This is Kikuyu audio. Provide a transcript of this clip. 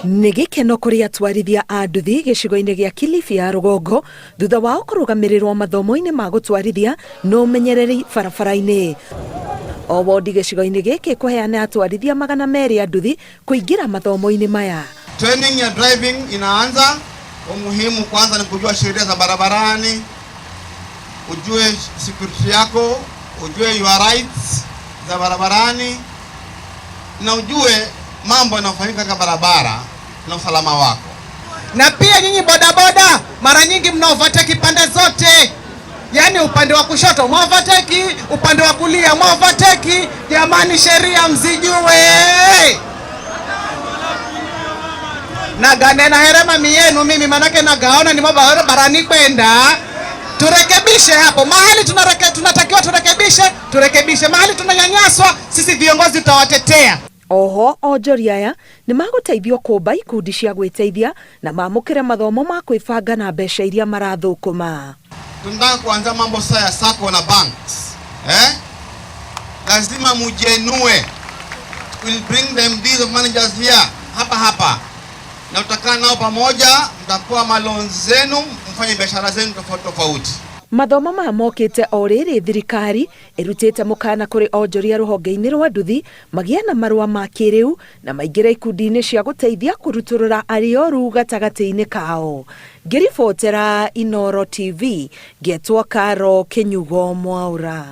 Nĩ gĩkeno kũrĩ atwarithia a nduthi gĩcigo-inĩ gĩa Kilifi ya rũgongo thutha wao kũrũgamĩrĩrwo mathomo-inĩ ma gũtwarithia na ũmenyereri barabara-inĩ. O wondi gĩcigo-inĩ gĩkĩ kũheana atwarithia 200 a nduthi kũingĩra mathomo-inĩ maya. Training ya driving inaanza. Umuhimu kwanza ni kujua sheria za barabarani, ujue security yako, ujue your rights za barabarani na ujue mambo yanayofanyika katika barabara na usalama wako. Na pia nyinyi bodaboda mara nyingi mna overtake pande zote, yaani upande wa kushoto mwa overtake, upande wa kulia mwa overtake. Jamani, sheria mzijue. Naganena herema miyenu mimi manake nagaona ni barani kwenda. Turekebishe hapo mahali tunatakiwa turekebishe, turekebishe mahali tunanyanyaswa, sisi viongozi tutawatetea. Oho onjoria aya nĩ magũteithio kũmba ikundi cia gwĩteithia na mamũkĩre mathomo ma kwĩbanga na mbeca iria marathũkũma. Tunataka kuanza mambo sasa ya sacco na banks. Eh? Lazima mujienue. We'll bring them these managers here hapa hapa, na utakaa nao pamoja, mtakuwa maloans zenu, mfanye biashara zenu tofauti tofauti. Mathomo maya mokĩte o rĩrĩ thirikari ĩrutĩte mũkana kũrĩ onjoria rũhonge-inĩ rwa nduthi magĩe na marũa ma kĩrĩu na maingĩre ikundi-inĩ cia gũteithia kũrutũrũra arĩa oru gatagatĩ-inĩ kao. Ngĩribotera Inooro TV, ngetwo Karo Kĩnyugo Mwaura.